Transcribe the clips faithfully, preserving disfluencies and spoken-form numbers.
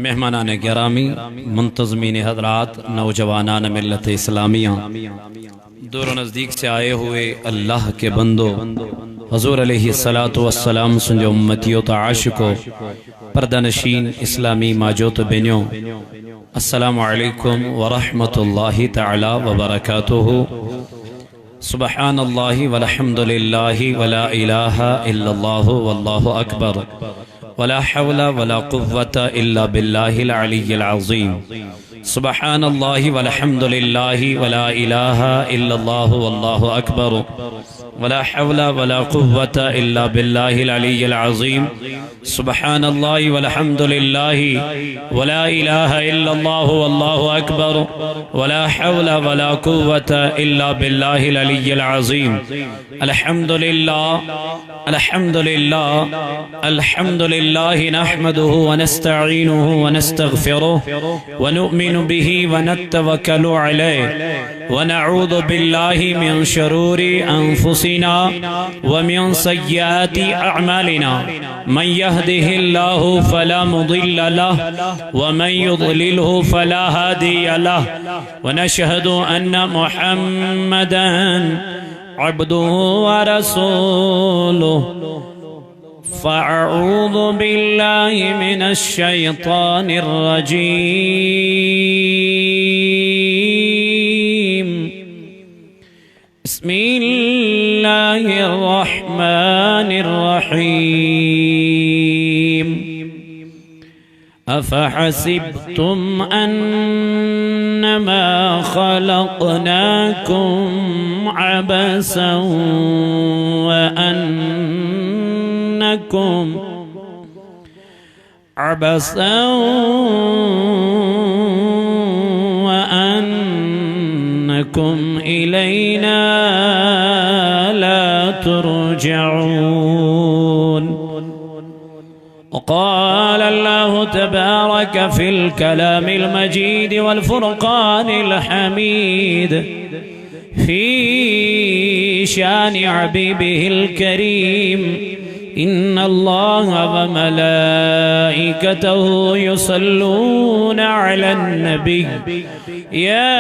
مہمانان گرامی، منتظمین حضرات، نوجوانان ملت اسلامیہ، دور و نزدیک سے آئے ہوئے اللہ کے بندو، حضور علیہ الصلوۃ والسلام سنجو امتیو تا عاشقو، پردہ نشین اسلامی ماجو تو بینیو، السلام علیکم ورحمۃ اللہ تعالی وبرکاتہ۔ سبحان الله والحمد لله ولا إله إلا الله والله أكبر، ولا حول ولا قوة إلا بالله العلي العظيم. سبحان الله والحمد لله ولا إله إلا الله والله أكبر، ولا حول ولا قوة إلا بالله العلي العظيم. سبحان الله والحمد لله ولا إله إلا الله والله أكبر، ولا حول ولا قوة إلا بالله العلي العظيم. الحمد لله، الحمد لله، الحمد لله، نحمده ونستعينه ونستغفره ونؤمن به ونتوكل عليه، ونعوذ بالله من شرور أنفسنا ومن سيئات أعمالنا. من يهده الله فلا مضل له، ومن يضلله فلا هادي له، ونشهد أن محمدا عبده ورسوله. فأعوذ بالله من الشيطان الرجيم. بسم الله الرحمن الرحيم. أفحسبتم أنما خلقناكم عبثا وأنكم عبثا وأنكم إلينا لا ترجعون. وقال الله تبارك في الكلام المجيد والفرقان الحميد في شان حبيبه الكريم: إن الله وملائكته يصلون على النبي، يا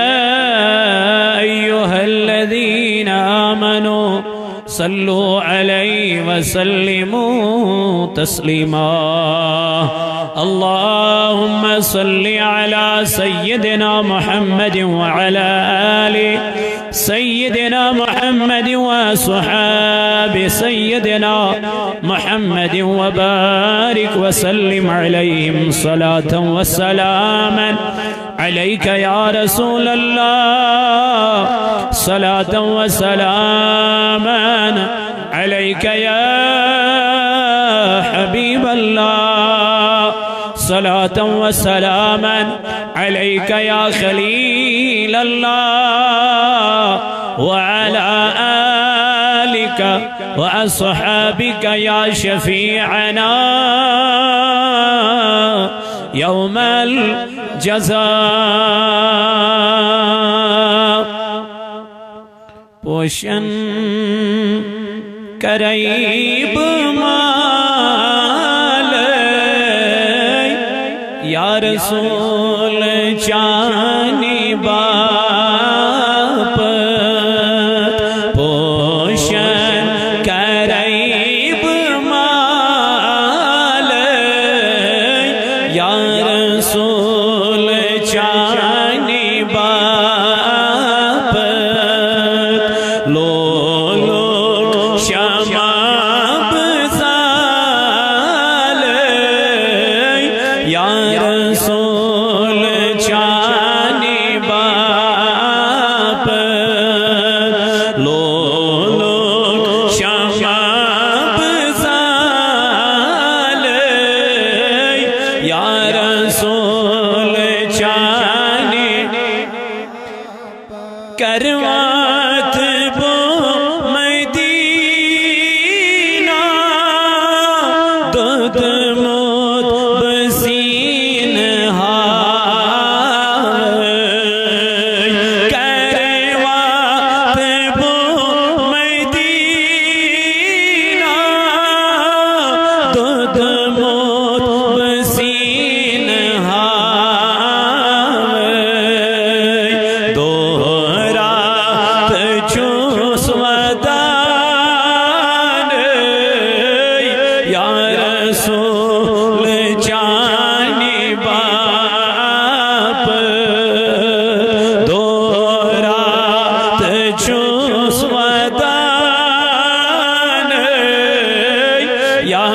أيها الذين آمنوا صلوا عليه وسلموا تسليما. اللهم صل على سيدنا محمد وعلى آل سيدنا محمد وأصحاب سيدنا محمد وبارك وسلم عليهم صلاة وسلاما عليك يا رسول الله، صلاة وسلاما عليك يا حبيب الله، صلاة وسلاما عليك يا خليل الله، وعلى آلك وأصحابك يا شفيعنا يوم الجزاء. پوشن کرے بہٕ مالے یا رسول چانہِ باپتھ، پوشن کرے بہٕ مالے یا رسول چانہِ باپتھ، لولُک شمع بہٕ زالے یا رسول چانہِ رسول چانہِ باپتھ دۄہ راتھ چھُس ودان۔ یا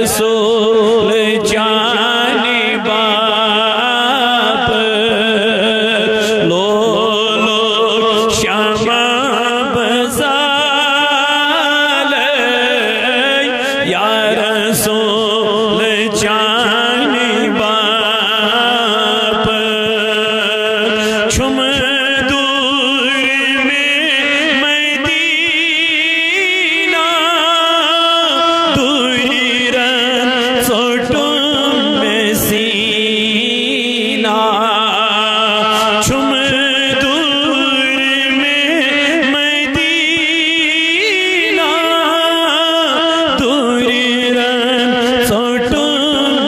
رسول چانہِ باپتھ لولُک شمع بہٕ زالے۔ یا رسول چانہِ باپتھ چھُم دوٗرِ مےٚ مدینہ، دوٗرِ رن ژوٚٹُم مےٚ سیٖنہ۔ چھُم دوٗرِ مےٚ مدینہ، دوٗرِ رن ژوٚٹُم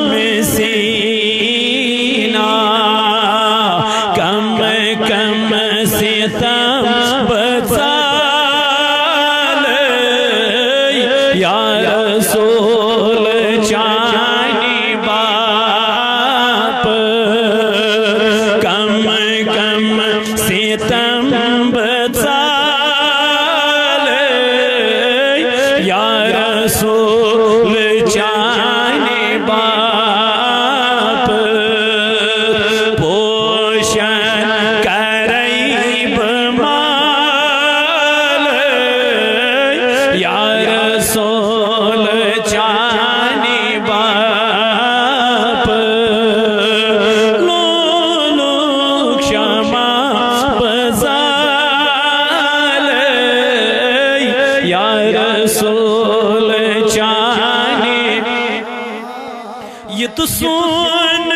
مےٚ سیٖنہ۔ کم کم ستم بہٕ زالے۔ یا رسول چانہِ باپتھ کم کم ستم بہٕ زالے۔ یا رسول چانہِ باپتھ پوشن کرے بہٕ مالے۔ یا رسول چانہِ باپتھ لولُک شمع بہٕ زالے۔ یا رسول چانہِ یہِ تہٕ سون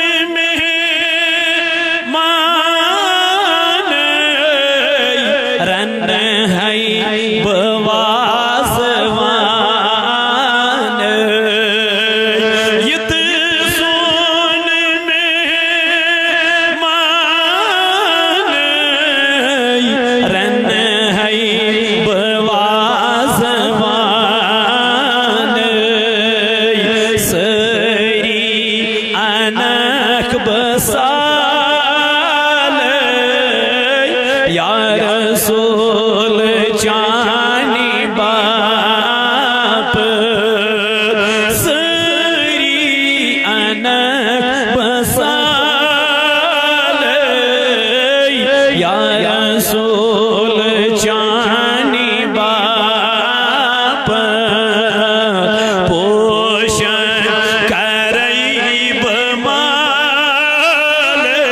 مہمان رنہٕ ہے بہٕ وازوان۔ یہِ تہٕ سون مہمان رنہٕ ہے بہٕ وازوان۔ سٲری انکھ بہٕ سالے۔ یا رسول چانہِ باپتھ سٲری انکھ بہٕ سالے۔ یا رسول چانہِ باپتھ پوشن کرے بہٕ مالے۔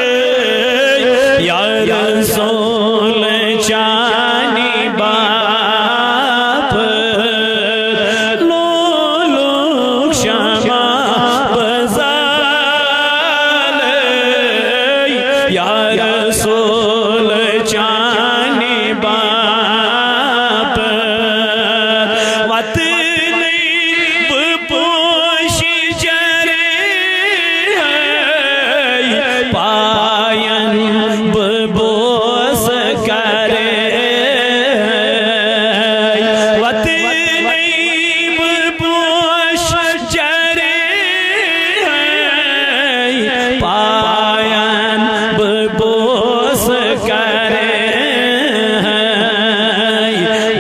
یا رسول چانہِ باپتھ لولُک شمع بہٕ زالے۔ یا رسول چانہِ باپتھ وطنٕے بہٕ پوشہٕ چرے، پاین بہٕ بوسہٕ کرے۔ وطنٕے بہٕ پوشہٕ چرے، پاین بہٕ بوسہٕ کرے۔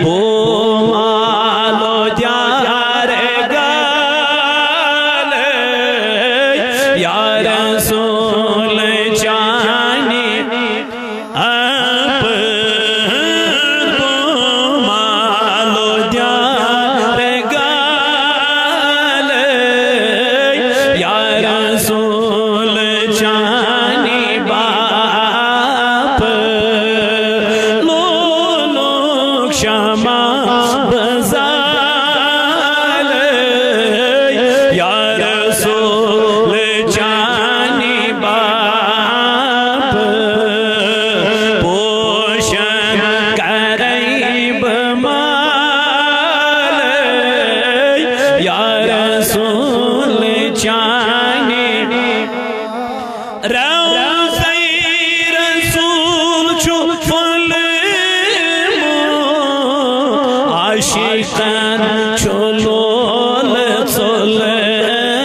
بو مالو دیار گالے، یا رسول چانہِ آپ بو مالو دیار گالے، یا رسول چانہِ باپتھ لولُک شمع بہٕ زالے۔ یا رسول چانہِ باپتھ پوشن کرے بہٕ مالے۔ یا رسول چانہِ روضے رسول چھُ پھوٚلمُت، عاشقن چھُ لولہٕ ژوٚلمُت۔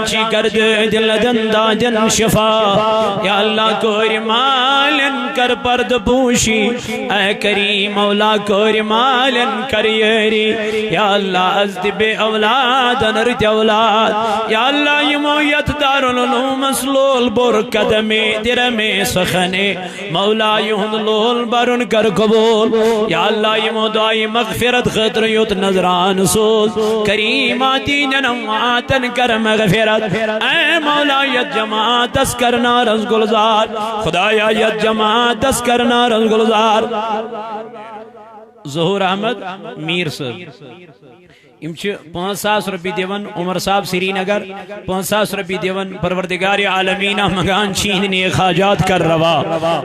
چی کر دے دل دن دادن شفا۔ یا اللہ کورِ مالن کر پردٕ پوشی۔ اے کریم مولا کورِ مالن کر یٲری۔ یا اللہ از تہِ بے اولادن رٕتۍ اولاد۔ یا اللہ یِمو یتھ دارالعلومس لول بوٚر قدمے درمے سخنے۔ مولا یِہُنٛد لول برُن کر قبول۔ یا اللہ یِمو دعایہِ مغفرت خٲطرٕ یوٚت نذران سوز۔ کریما تِہنٛدٮ۪ن امواتن کر مغفرت۔ اے مولا یتھ جماعتس کر نارس گلزار۔ خدایا یتھ جماعتس کر نارس گلزار۔ ظہور احمد میر صٲب۔ یِم چھِ پانٛژھ ساس رۄپیہِ دِوان، عمر صاحب سرینگر، پانٛژھ ساس رۄپیہِ دِوان۔ پروردگار عالمیٖنہ منٛگان چھِ یِہِنٛدۍ نیک حاجات کر روا۔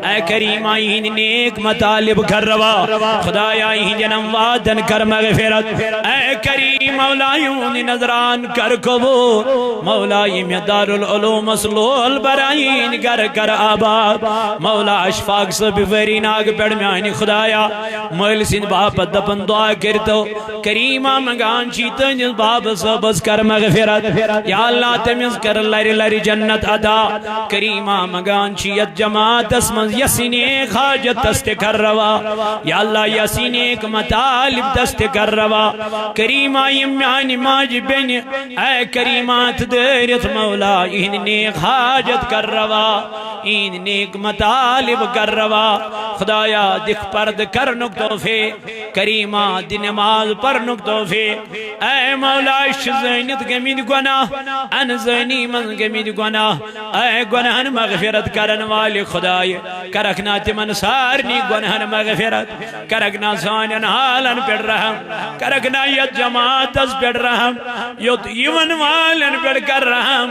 اے کریما یِہِنٛدۍ نیک مطالب کر روا۔ خدایا یِہِنٛدٮ۪ن امواتن کر مغفرت۔ اے کریم مولا یِہُنٛد نذران کر قبول۔ مولا یِم یتھ دارالعلومس لول بران یِہِنٛدۍ گرٕ کر آباد۔ مولا اشفاق صٲب ویری ناگ پٮ۪ٹھ میانہِ خدایا مٲلۍ سٕنٛدِ باپتھ دپان دعا کٔرتو۔ کریما منگان چھی تہنٛدِس بابہٕ صٲبس کر مغفرت۔ یا اللہ تٔمِس کر لرِ لرِ جنت عطا۔ کریما منگان چھی یتھ جماعتس منٛز یس نیک حاجتس تہِ کر روا۔ یا اللہ یس نیک مطالب تس تہِ کر روا۔ کریما یِم میانہِ ماجہِ بیٚنہِ اے کریما تہٕ دٲرِتھ مولا یِہِنٛدۍ نیک حاجت کر روا۔ یِہِنٛدۍ نیک مطالب کر روا۔ خدایا دِکھ پردٕ کرنُک توفیق۔ کریما دِ نماز پرنُک توفیق۔ اے مولا، أسۍ چھِ زٲنِتھ گٔمٕتۍ گۄناہ، انزٲنی منٛز گٔمٕتۍ گۄناہ۔ اے گۄناہن مغفرت کرن والہِ خدایہِ، کرکھ نا تِمن سارنٕے گۄناہن مغفرت، کرکھ نا سانٮ۪ن حالن پٮ۪ٹھ رحم، کرکھ نا یتھ جماعتس پٮ۪ٹھ رحم، یوٚت یِوان والٮ۪ن پٮ۪ٹھ کر رحم۔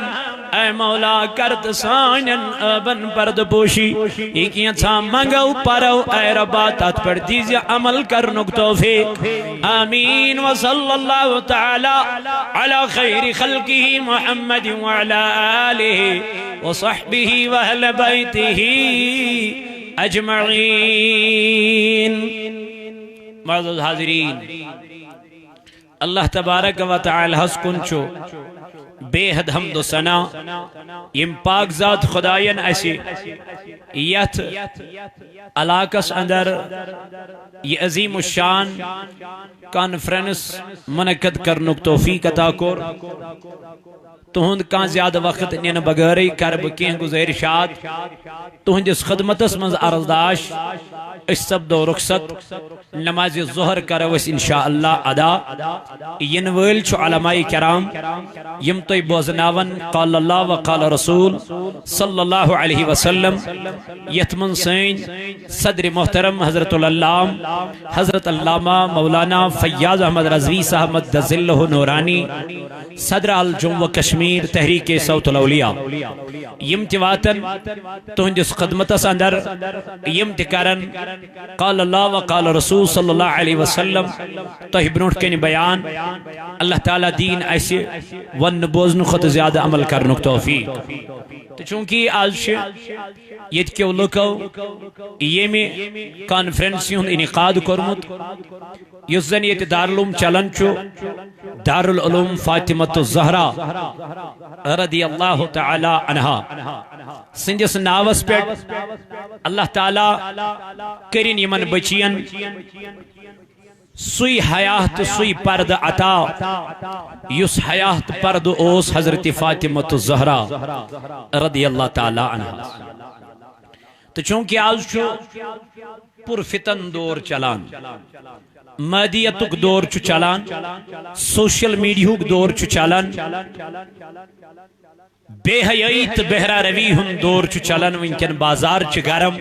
اے مولا، کر تہٕ سانٮ۪ن ٲبن پردٕ پوشی۔ یہِ کینٛژھا منگو پرو، اے ربا، تتھ پٮ۪ٹھ دیٖزِ عمل کرنُک توفیق۔ آمین۔ وصلی اللہ تعالی علی خیر خلقہ محمد وعلی آلہ وصحبہ واہل بیتہ اجمعین۔ معزز حاضرین، اللہ تبارک و تعالیٰ ہس کُن چھُ بے حد حمد و ثنا، یم پاک ذات خداین اسہِ یتھ علاقس اندر یہ عظیم الشان کانفرنس منعقد کرنُک توفیق عطا کوٚر۔ تُہُنٛد کانٛہہ زیادٕ وقت نِنہٕ بغٲرٕے کرٕ بہٕ کینٛہہ گزٲرشات۔ تُہنٛدِس خدمتس منٛز عرضداش، أسۍ سپدو رخصت۔ نمازِ ظہر کرو أسۍ انشاءاللہ ادا۔ یِنہٕ وٲلۍ چھِ علماء کرام، یِم تۄہہِ بوزناون قال اللہ و قال رسول صلی اللہ علیہ وسلم، یتھ منٛز سٲنۍ صدر محترم حضرت العلام حضرت علامہ مولانا فیاض احمد رضوی صاحب مدظلہ نورانی، صدر الجموں و کشمیر تحریک صوت الاولیاء، یم تہِ واتن تہنٛدِس خدمتس اندر، یم تہِ کرن قال اللہ و قال رسول صلی اللہ علیہ وسلم تۄہہِ برونٛٹھ کنہِ بیان۔ اللہ تعالیٰ دین اسہِ وننہٕ بوزنہٕ کھۄتہٕ زیادٕ عمل کرنُک توفیق۔ تہٕ چونکہ آز چھِ ییٚتہِ کیو لُکو ییٚمہِ کانفرنسہِ ہُنٛد انعقاد کوٚرمُت، یُس زن ییٚتہِ دارالعلوم چلان چھُ، دارالعلوم فاطمۃ الزہرا رضی اللہ تعالیٰ عنہا سٕنٛدِس ناوس پٮ۪ٹھ۔ اللہ تعالیٰ کٔرِن یِمن بچین سُے حیا تہٕ سُے پردٕ عطا، یُس حیا تہٕ پردٕ اوس حضرت فاطمۃ الزہرا رضی اللہ تعالیٰ عنہا۔ تہٕ چونکہ آز چھُ پُرفتن دور چلان، مادیتُک دور چھُ چلان، سوشل میڈیہُک دور چھُ چلان، بے حیائی تہٕ بہرا روی ہُنٛد دور چھُ چلان وٕنکٮ۪ن، بازار چھِ گرم۔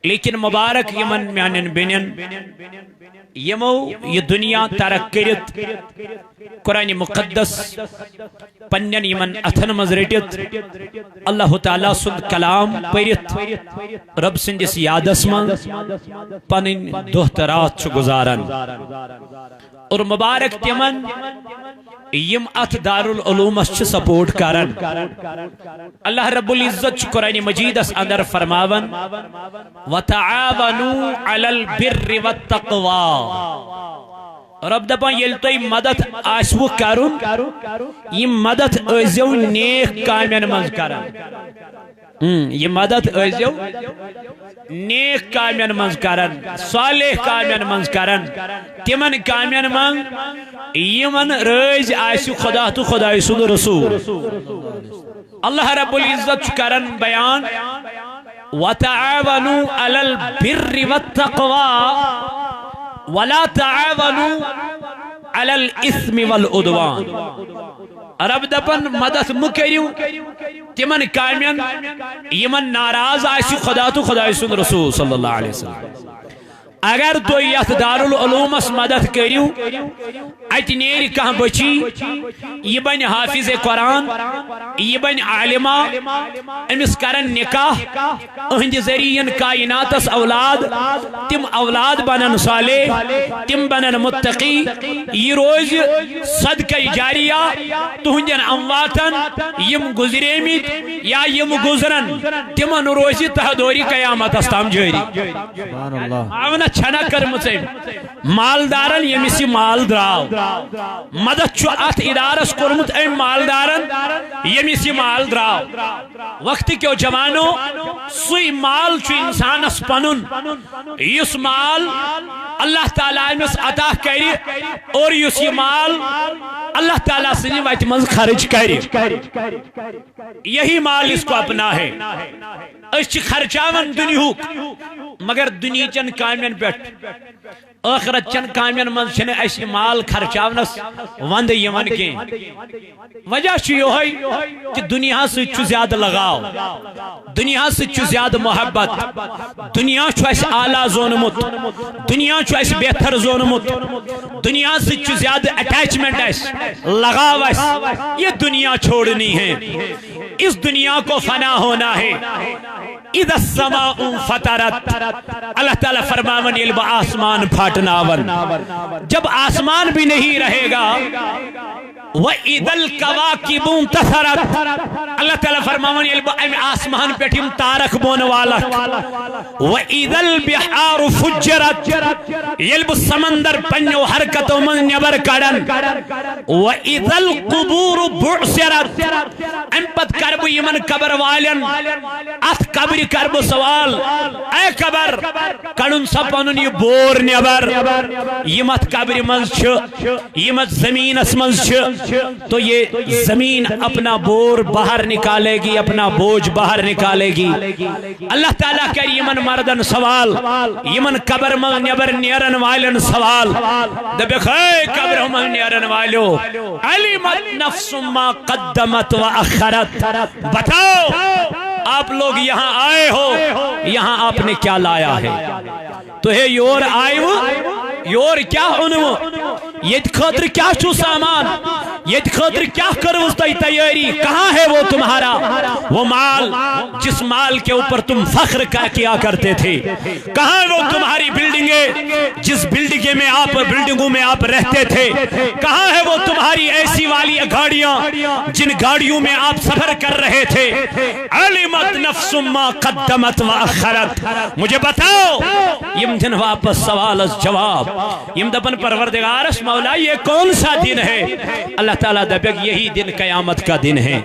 لیکن مبارک یِمن میانٮ۪ن بیٚنٮ۪ن، یِمو یہِ دُنیا ترک کٔرِتھ قرآن مقدس پننٮ۪ن یِمن اتھن منٛز رٔٹِتھ، اللہ تعالیٰ سُنٛد کلام پٔرِتھ، رب سٕنٛدِس یادس منٛز پنٕنۍ دۄہ تہٕ راتھ چھُ گُزاران۔ اور مبارک تِمن یِم اتھ دارالعلومس چھِ سپورٹ کران۔ اللہ رب العزت چھُ قرآن مجیدس اندر فرماوان، "وتعاونوا علی البر والتقوی"، رب دپان، ییٚلہِ تۄہہِ مدد آسِوٕ کرُن، یہِ مدد ٲسۍزیو نیک کامٮ۪ن منٛز کران۔ ہم، یہِ مدد ٲسۍزیو نیک کامٮ۪ن منٛز کران، صالح کامٮ۪ن منٛز کران، تِمن کامٮ۪ن منٛز یِمن رٲضۍ آسہِ خدا تہٕ خدایہِ سُنٛد رسول۔ اللہ رب العزت چھُ کران بیان، وتعاونوا على البر والتقوى ولا تعاونوا على الاثم والعدوان۔ رب دپان، مدد مہٕ کٔرِو تِمن کامٮ۪ن یِمن ناراض آسہِ خدا تہٕ خدایہِ سُنٛد رسول صلی اللہ علیہ وسلم۔ اگر تُہۍ یتھ دارالعلومس مدد کٔرِو، اتہِ نیرِ کانٛہہ بچی، یہِ بنہِ حافظ قرآن، یہِ بنہِ عالمہ، أمِس کرن نکاح، أہنٛدِ ذٔریعہٕ یِن کائناتس اولاد، تِم اولاد بنن صالح، تِم بنن متقی، یہِ روزِ صدقہ جاریہ تُہنٛدٮ۪ن امواتن، یِم گُزریمٕتۍ یا یِم گُزرن، تِمن روزِ تہہ دورِ قیامتس تام جٲری۔ سبحان اللہ۔ معاونت چھنا کٔرمٕژ أمۍ مالدارن، ییٚمِس یہِ مال درٛاو۔ مدد چھُ اتھ ادارس کوٚرمُت أمۍ مالدارن، ییٚمِس یہِ مال درٛاو۔ وقت کیو جوانو، سُے مال چھُ انسانس پنُن، یُس مال اللہ تعالیٰ أمِس عطا کرِ اور یُس یہِ مال اللہ تعالیٰ سٕنٛدِ وتہِ منٛز خرٕچ کرِ۔ یہی مال اس کو اپنا ہے۔ أسۍ چھِ خرچاوان دُنیہُک، مگر دُنیہچٮ۪ن کامٮ۪ن پٮ۪ٹھ، ٲخرت چٮ۪ن کامٮ۪ن منٛز چھِنہٕ اَسہِ یہِ مال خرچاونس وندٕ یِوان کینٛہہ۔ وجہ چھُ یِہوٚے کہِ دُنیاہس سۭتۍ چھُ زیادٕ لگاو، دُنیاہس سۭتۍ چھُ زیادٕ محبت، دُنیا چھُ اَسہِ اعلیٰ زونمُت، دُنیا چھُ اَسہِ بہتر زونمُت، دُنیاہس سۭتۍ چھُ زیادٕ اٹیچمنٹ اَسہِ، لگاو اَسہِ۔ یہ دنیا چھوڑنی ہے، اس دنیا کو فنا ہونا ہے۔ اذا السماء انفطرت، اللہ تعالیٰ فرماون، ییٚلہِ بہٕ آسمان پھاٹناون، جب آسمان بھی نہیں رہے گا، وَإِذَا الْكَوَاكِبُ انْتَثَرَتْ۔ اللہ تعالیٰ فرماوان، ییٚلہِ بہٕ اَمہِ آسمان پٮ۪ٹھ یِم تارک بۄن والکھ، وَإِذَا الْبِحَارُ فُجِّرَتْ، ییٚلہِ بہٕ سمندر پننیو حرکتو منٛز نٮ۪بر کڑن، وَإِذَا الْقُبُورُ بُعْثِرَتْ، اَمہِ پتہٕ کرٕ بہٕ یِمن قبر والٮ۪ن، اتھ قبرِ کرٕ بہٕ سوال، اے قبر، کڑُن سا پنُن یہِ بور نٮ۪بر، یِم اتھ قبرِ منٛز چھِ، یِم اتھ زمینس منٛز چھِ، تو یہ زمین اپنا بور باہر نکالے گی، اپنا بوجھ باہر نکالے گی۔ اللہ تعالیٰ کرِ یِمن مردن سوال، یِمن قبر منٛز نٮ۪بر نیرن والٮ۪ن سوال، دپکھ، اے قبرو منٛز نیرن والیو، علمت نفس ما قدمت و اخرت، بتاؤ، آپ لوگ یہاں آئے ہو، یہاں آپ نے کیا لایا ہے؟ تُہۍ یور آیوٕ، یور کیٛاہ اوٚنوٕ؟ ییٚتہِ خٲطرٕ کیٛاہ چھُو سامان؟ ییٚتہِ خٲطرٕ کیٛاہ کٔروٕ تۄہہِ تیٲری؟ کہاں ہے وہ تمہارا وہ مال، جس مال کے اوپر تم فخر کر کیا کرتے تھے؟ کہاں ہے وہ تمہاری بلڈنگیں، جس بلڈنگیں میں آپ، بلڈنگوں میں آپ رہتے تھے؟ کہاں ہے وہ تمہاری اے سی والی گاڑیاں، جن گاڑیوں میں آپ سفر کر رہے تھے؟ علمت نفس ما قدمت و اخرت۔ مجھے بتاؤ، یِم دِن واپس سوالس جواب۔ یِم دپن، پروردگارس مولا، یہ کون سا دن ہے؟ اللہ تعالیٰ دپیک، یہی دن قیامت کا دن ہے۔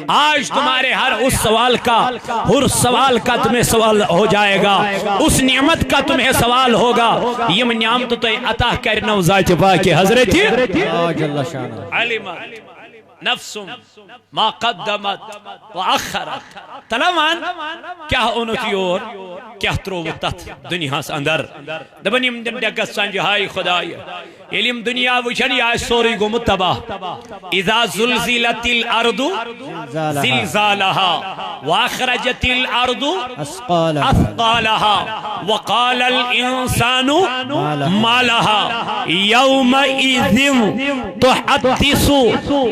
آج تمہارے ہر اس سوال کا، ہر سوال کا تمہیں سوال ہو جائے گا، اس نعمت کا تمہیں سوال ہوگا، یِم نعمت تۄہہِ عطا کرنو ذات پاک حضرت۔ آ، جل شانہ۔ علمت نفس ما قدمت و اخرت۔ تلہ وَن، کیٛاہ اوٚنُتھ یور، کیٛاہ ترٛووُتھ تتھ دُنیاہس اندر؟ دپان، یِم دِن ڈیکس سنجہِ، ہاے خدایا، ییٚلہِ یِم دُنیا وٕچھن، یہِ آسہِ سورُے گوٚمُت تباہ۔ اذا زلزلت الارض زلزالها۔ زلزالها واخرجت الارض اثقالها۔ اثقالها وقال الانسان ما لها۔ ما لها۔ یومئذ تحدث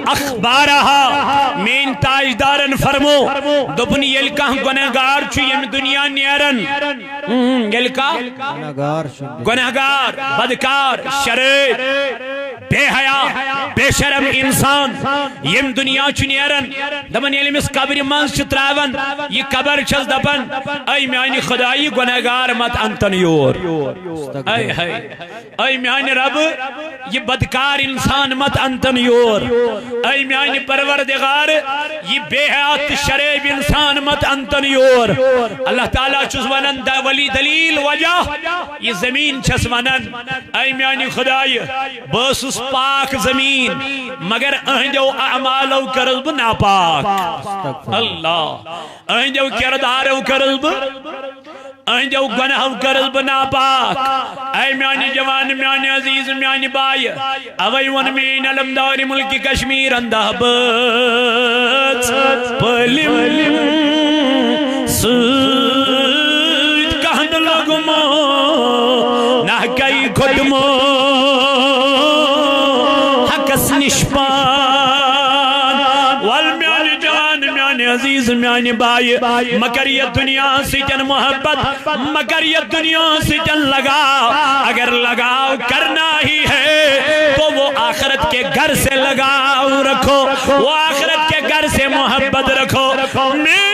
اخبارها۔ میٲنۍ تاجدارن فرمو، دوٚپُن، ییٚلہِ کانٛہہ گۄنہگار چھُ ییٚمہِ دُنیا نیران، ہم، ییٚلہِ کانٛہہ گناہگار چھُ۔ گۄنہگار، بدکار، شرٲبۍ، اے حیا، بے شرم انسان، یم دنیا چھ نیران، دپان ییٚلہِ أمِس قبرِ منٛز چھ تراوان، یہِ قبر چھس دپان، اے میانہِ خدایہِ، گنہگار مت انتن یور۔ اے ہے، اے میانہِ رب، یہِ بدکار انسان مت انتن یور۔ اے میانہِ پروردگار، یہِ بے حیات شریب انسان مت انتن یور۔ اللہ تعالیٰ چھس ونان، د-، ولی دلیل وجہ، یہِ زمین چھس ونان، اے میانہِ خدایہِ، بہٕ ٲسٕس پاک زمین، مگر أہنٛدیو اعمالو کٔرٕس بہٕ ناپاک۔ اللہ، أہنٛدیو کردارو کٔرٕس بہٕ، أہنٛدیو گۄنہو کٔرٕس بہٕ ناپاک۔ اے میانہِ جوان، میانہِ عزیز، میانہِ بایہِ، اوے ووٚن مےٚ علمدار ملکِ کشمیر اندہ بٲژ پٲلِم سۭتۍ کہن لوٚگمُت، نہ کئی کھوٚٹمُت حقس نِش پان۔ ول میانہِ جان، میانہِ عزیز، میانہِ بایہِ، مگر یہِ دنیا سۭتۍ محبت، مگر یہ دنیا سے چل لگاؤ، اگر لگاؤ کرنا ہی ہے تو وہ آخرت کے گھر سے لگاؤ رکھو، وہ آخرت کے گھر سے محبت رکھو۔ میں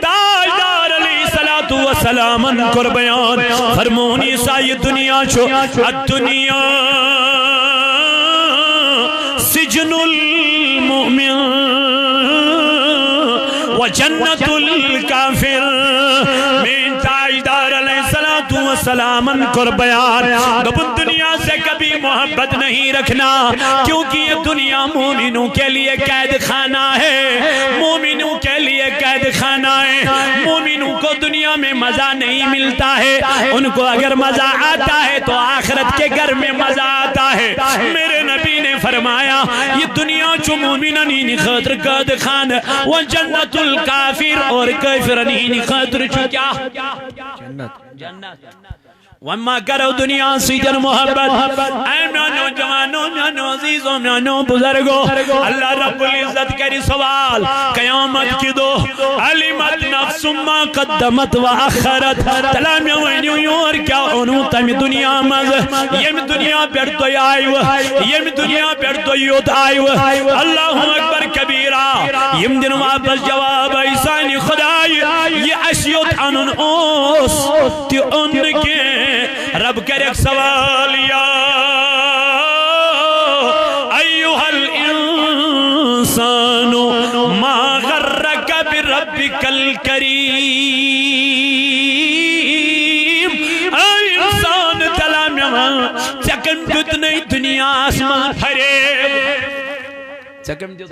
تاجدار علیہ الصلوۃ والسلام کو بیان فرمونی سا، یہ دنیا چھو، الدنیا سجن المؤمن و جنت الکافر۔ میں تاجدار علیہ الصلوۃ والسلام کو بیان، دوٚپُن دنیا سے کبھی محبت نہیں رکھنا، کیونکہ یہ دنیا مومنوں کے لیے قید خانہ ہے، مومنوں کے لیے قید خانہ ہے۔ مومنوں کو دنیا میں مزہ نہیں ملتا ہے، ان کو اگر مزہ آتا ہے تو آخرت کے گھر میں مزہ آتا ہے۔ میرے نبی نے فرمایا، یہ دنیا چھو مومنن ہند خاطر قید خانہ، و جنت الکافر، اور کافرن ہند خاطر چھو کیا؟ جنت۔ جنت۔ وما کرو دنیا سۭتۍ محبت۔ اے میانو جوانو، میانو عزیزو، میانو بزرگو، اللہ رب العزت کرِ سوال قیامت کہِ دۄہ، علمت نفس ما قدمت و اخرت۔ تلا مےٚ ؤنِو یور کیٛاہ اوٚنوٕ تمہِ دنیا منٛز، ییٚمہِ دنیا پٮ۪ٹھ تُہۍ آیوٕ، ییٚمہِ دنیا پٮ۪ٹھ تُہۍ یوٚت آیوٕ۔ اللہ اکبر کبیرا۔ یِم دِن واپس جواب، اے سانہِ خدایہِ، یہِ اَسہِ یوٚت اَنُن اوس، تہِ اوٚن نہٕ کینٛہہ۔ رب کرٮ۪کھ سوال، یا ایھا الانسان ما غرک بربک الکریم۔ اے انسان، تلا مےٚ وَن، ژےٚ کٔمۍ دیُت نَے دُنیاہَس منٛز فریب؟ ژےٚ کٔمۍ دیُت؟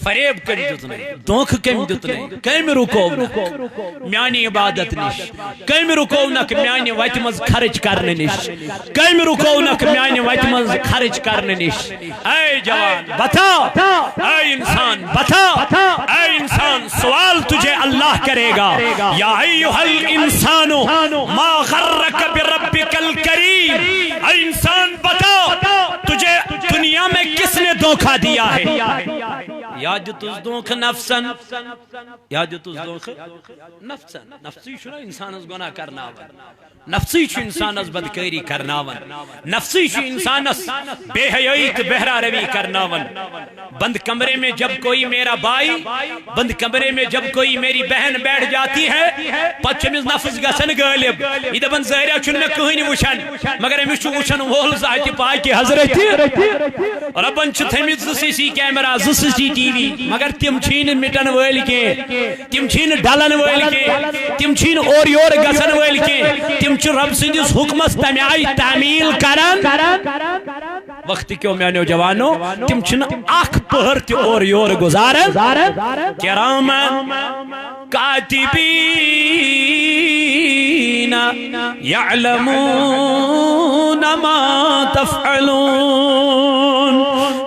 فریب کٔمۍ دیُت نَے؟ دھوکہٕ کٔمۍ دیُت نَے؟ کٔمۍ رُکوونکھ میانہِ عبادت نِش؟ کٔمۍ رُکوونکھ میانہِ وتہِ منٛز خرٕچ کرنہٕ نِش؟ کٔمۍ رُکوونکھ میانہِ وتہِ منٛز خرٕچ کرنہٕ نِش؟ اے جوان، بتا۔ اے انسان، بتا۔ اے انسان، سوال تجھے اللہ کرے گا۔ یا ایھا الانسان ما غرک بربک الکریم۔ اے انسان، بتا، تجھے دنیا میں کس نے دھوکہ دیا ہے؟ یا دیُتُس دھوکہ نفسن، یا دیُتُس دھوکہ نفسن۔ نفسٕے چھُنہ انسانس گناہ کرناوان۔ نفسٕے چھُ انسانس بدکٲری کرناوان۔ نفسٕے چھُ انسانس بے حیٲیی تہٕ بہرا روی کرناوان۔ بند کمرے میں جب کوئی میرا بھائی، بند کمرے میں جب کوئی میری بہن بیٹھ جاتی ہے، پتہٕ چھُ أمِس نفس گژھان غٲلب۔ یہِ دپان، ظٲہرہ چھُنہٕ مےٚ کٕہٕنۍ وٕچھان، مگر أمِس چھُ وٕچھان وول ذاتِ پاکِ حضرت۔ ربن چھِ تھٲمٕتۍ زٕ سی سی کیمرہ، زٕ سی سی ٹی وی، مگر تِم چھِی نہٕ مِٹن وٲلۍ کینٛہہ، تِم چھِی نہٕ ڈلن وٲلۍ کینٛہہ، تِم چھِی نہٕ اورٕ یورٕ گژھن وٲلۍ کینٛہہ، تِم چھِ رب سٕنٛدِس حُکمس تمہِ آیہِ تعمیل کران۔ وقت کیو میانیو جوانو، تم چھن اکھ پہر تہ اور یور گزارن۔ کرامن کاتبین یعلمون ما تفعلون۔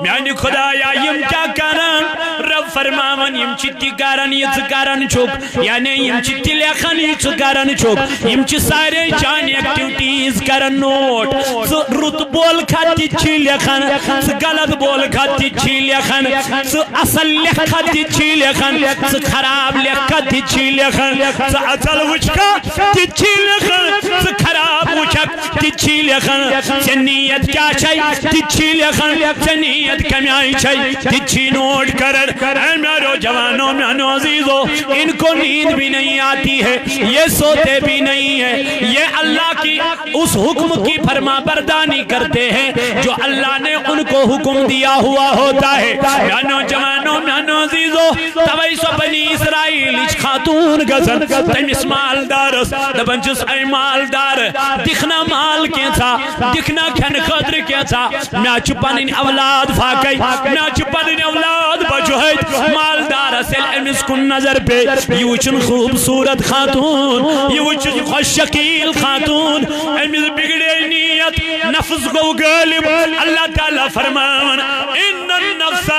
میانہ خدایا، یم کیا کرن؟ رب فرماون، یِم چھِ تہِ کران یہِ ژٕ کران چھُکھ، یعنی یِم چھِ تہِ لیکھان یہِ ژٕ کران چھُکھ۔ یِم چھِ سارے چانہِ ایکٹیویٹیز کران نوٹ۔ ژٕ رُت بولکھا تہِ چھی لیکھان، ژٕ غلط بولکھا تہِ چھی لیکھان، ژٕ اصل لیکھا تہِ چھی لیکھان، ژٕ خراب لیکھا تہِ چھی لیکھان، ژٕ اصل وٕچھکھا تہِ چھی لیکھان، ژٕ خراب وٕچھکھ تہِ چھی لیکھان، ژےٚ نیت کیٛاہ چھے تہِ چھی لیکھان، ژےٚ نیت کمہِ آیہِ چھے تہِ چھی نوٹ کران۔ اے میانیو جوانو، میانیو عزیزو، ان کو نیند بھی نہیں آتی ہے، یہ سوتے بھی نہیں ہے، یہ اللہ کی اس حکم کی فرما برداری کرتے ہیں جو اللہ نے ان کو حکم دیا ہوا ہوتا ہے۔ میانیو جوانو، میانیو عزیزو، توے سۄ بنی اسرائیلٕچ خاتون گژھان تٔمِس مالدارس، دپان چھِس، اے مالدار، دِکھ نا مال کینٛژھا، دِکھ نا کھٮ۪نہٕ خٲطرٕ کینٛژھا، مےٚ چھِ پنٕنۍ اولاد فاقے، مےٚ چھِ پنٕنۍ اولاد بچوہٕتۍ۔ مالدارس ییٚلہِ أمِس کُن نظر پیٚیہِ، یہِ وٕچھُن خوٗبصوٗرت خاتوٗن، یہِ وٕچھُن خۄش شکیٖل خاتوٗن، أمِس بِگڑے نیت، نفس گوٚو غٲلب۔ اللہ تعالیٰ فرماوان، ان النفس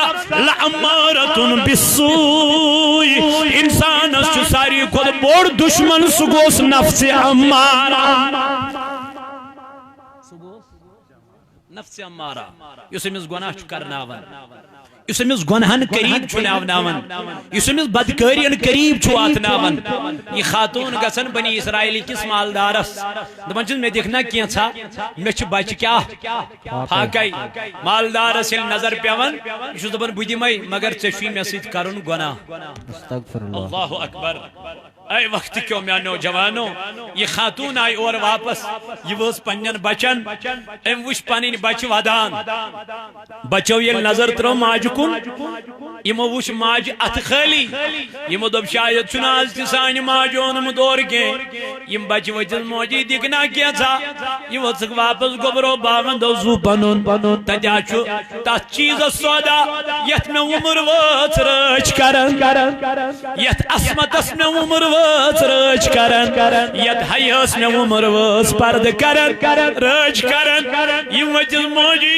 لامارۃ بالسوء، انسانس چھُ ساروی کھۄتہٕ بوٚڑ دشمن، سُہ گوٚوس نفس امارہ۔ سُہ گوٚوس نفس امارہ، یُس أمِس گۄناہ چھُ کرناوان، یُس أمِس گۄناہن قریب چھُ ناوناوان، یُس أمِس بدکٲرین قریب چھُ واتناوان۔ یہِ خاتوٗن گژھان بنی اسرائیل کِس مالدارس، دپان چھُس، مےٚ دِکھ نا کینٛژھا، مےٚ چھِ بچہِ کیٛاہ؟ فاقے۔ مالدارس ییٚلہِ نظر پٮ۪وان، یہِ چھُس دپان، بہٕ دِمے، مگر ژےٚ چھُے مےٚ سۭتۍ کرُن گۄناہ۔ استغفر اللہ۔ اللہ اکبر۔ اے وقت کیو میانیو جوانو، یہِ خاتون آیہِ اورٕ واپس، یہِ وٲژ پننٮ۪ن بچن، أمۍ وٕچھ پنٕنۍ بچہِ ودان۔ بچو ییٚلہِ نظر ترٲو ماجہِ کُن، یِمو وٕچھ ماجہِ اتھٕ خٲلی، یِمو دوٚپ، شاید چھُنہٕ آز تہِ سانہِ ماجہِ اوٚنمُت اورٕ کینٛہہ۔ یِم بچہِ ؤتھِس، موجی دِکھ نا کینٛژھا، یہِ ؤژھٕکھ واپس گوٚبرو باغن، دوٚپ زُو پنُن، تتہِ ہا چھُ تتھ چیٖزس سودا، یتھ مےٚ وُمر وٲژ رٲچھ کران، یتھ عصمتس مےٚ وُمر وٲژ رٲچھ کران، یتھ حیاہس مےٚ وُمر وٲژ پردٕ کران، رٲچھ کران۔ یِم ؤتھِس موجی،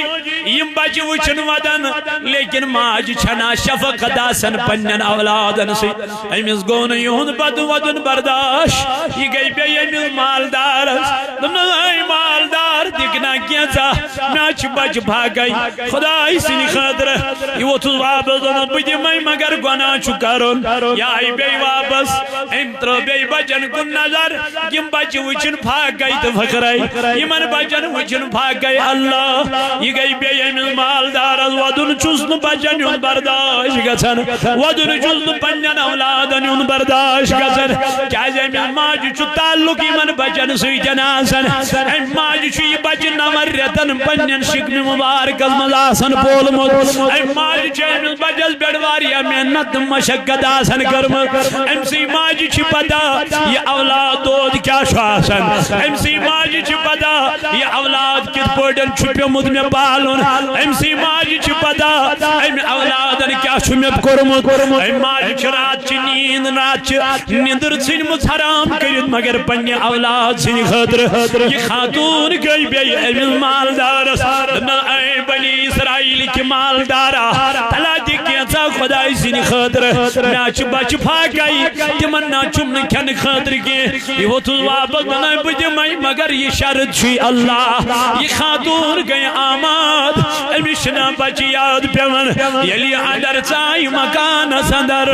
یِم بچہِ وٕچھن ودان، لیکن ماجہِ چھنا شفقت آسان پننٮ۪ن اولادن سۭتۍ۔ أمِس گوٚو نہٕ یِہُنٛد پتہٕ وَدُن برداش۔ یہِ گٔے بیٚیہِ أمِس مالدارس۔ دوٚپنَس، اے مالدار، دِکھ نا کینٛژھا، مےٚ چھِ بچہِ پھاکَے خۄداے سٕنٛدِ خٲطرٕ۔ یہِ ووٚتھُس واپس، دوٚپنَس، بہٕ دِمَے، مگر گۄناہ چھُ کَرُن۔ یہِ آیہِ بیٚیہِ واپس۔ أمۍ ترٛٲو بیٚیہِ بچن کُن نظر۔ یِم بچہِ وٕچھِن پھاکَے تہٕ فخرَے۔ یِمن بچن وٕچھِن پھاکَے۔ اللہ، یہِ گٔے بیٚیہِ أمِس مالدارس۔ وَدُن چھُس نہٕ بچن ہُنٛد برداش گژھان۔ وَدُن چھُس نہٕ پننٮ۪ن اولادن ہُنٛد برداش گژھان۔ کیازِ أمِس ماجہِ چھُ تعلق یِمن بچن سۭتۍ آسان۔ أمۍ ماجہِ چھُ یہِ بچہِ نَوَن رٮ۪تن پننٮ۪ن شِکمہِ مُبارکس منٛز آسان پولمُت۔ أمۍ ماجہِ چھِ أمِس بچس پٮ۪ٹھ واریاہ محنت تہٕ مشقت آسان کٔرمٕژ۔ أمۍ سٕے ماجہِ چھِ پتہ یہِ اولاد دود کیٛاہ چھُ آسان۔ أمۍ سٕے ماجہِ چھِ پتہ یہِ اولاد کِتھ پٲٹھۍ چھُ پیوٚمُت مےٚ پالُن۔ أمۍ سٕے ماجہِ چھِ پتہ أمۍ اولادن کیٛاہ چھُ مےٚ کوٚرمُت۔ أمۍ ماجہِ چھِ رات چہِ نیٖند، رات چہِ نِندٕر ژھٕنمٕژ حرام کٔرِتھ، مگر پننہِ اولاد سٕنٛدِ خٲطرٕ۔ یہِ خاتوٗن گٔے بیٚیہِ أمِس مالدارس۔ دوٚپنَس، اے بنی اسرائیل کہِ مالدارا، تلا دِ کینٛژھا خۄداے سٕنٛدِ خٲطرٕ۔ مےٚ چھِ بچہِ پھاکَے، تِمن نہ چھُم نہٕ کھٮ۪نہٕ خٲطرٕ کینٛہہ۔ یہِ ووٚتھُس واپس، دوٚپنَس، بہٕ دِمَے، مگر یہِ شرط چھُے اللہ۔ یہِ خاتوٗن گٔے آماد، أمِس چھِنہٕ بچہِ یاد پٮ۪وان۔ ییٚلہِ یہِ اندر ژایہِ مکانس اندر،